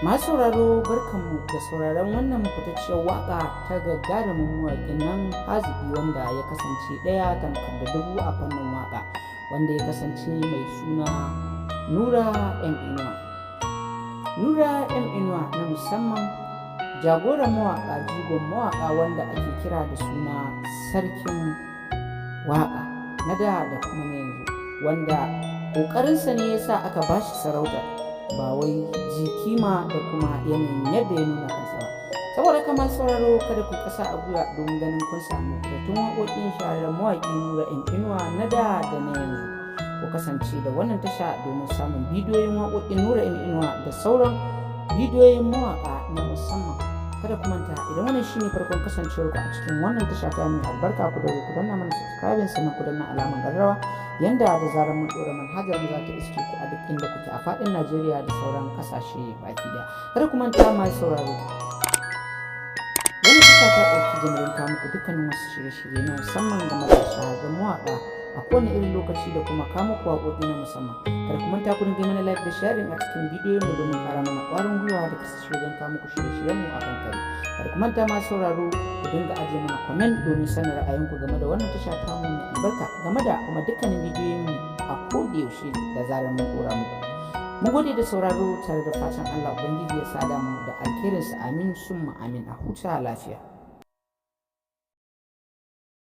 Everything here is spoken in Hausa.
Masu sauraro, barkanmu da sauraron wannan fitacciyar waƙa ta gagarumin mawaƙin nan haziki, wanda ya kasance ɗaya tamkar da dubu a fannin waƙa, wanda ya kasance mai suna Nura M Inuwa. Nura M Inuwa na musamman, jagoran mawaƙa, jigon mawaƙa, wanda ake kira da suna sarkin waƙa na da da kuma na yanzu, wanda ƙoƙarinsa ne ya sa aka bashi sarauta, ba wai jikima da kuma yanayin yadda ya nuna kansa ba. Saboda kamar sauraro, kada ku kasa a gwiwa domin ganin kun samu fitattun waƙoƙin shahararren mawaƙi Nura M Inuwa na da da na yanzu. Ku kasance da wannan tasha domin samun bidiyoyin waƙoƙin Nura M Inuwa da sauran bidiyoyin mawaƙa na musamman. Kada ku manta, idan wannan shine farkon kasancewar ku a cikin wannan tasha ta mai albarka, ku daure ku danna mana subscribing, sannan ku danna alamar ƙararrawa, yanda da zarar mun ɗora manhajar mu za ta iske ku a duk inda kuke a faɗin Najeriya da sauran ƙasashe baki ɗaya. Kada ku manta, masu sauraro, wannan tasha ta ɗauki jimirin kawo muku dukkanin wasu shirye-shirye na musamman game da shahararrun mawaƙa a kowane irin lokaci, da kuma kawo muku waƙoƙi na musamman. Kada ku manta ku dinga mana like da sharing a cikin bidiyon mu domin ƙara mana ƙwarin gwiwa da kasance wajen kawo muku shirye-shiryen mu a kan kari. Kada ku manta, masu sauraro, ku dinga ajiye mana comment domin sanin ra'ayinku game da wannan tasha ta mu mai albarka, game da kuma dukkanin bidiyoyin mu a koda yaushe da zarar mun ɗora muku. Mun gode da sauraro, tare da fatan Allah Ubangiji ya sada mu da alkhairinsa. Amin summa amin. A huta lafiya.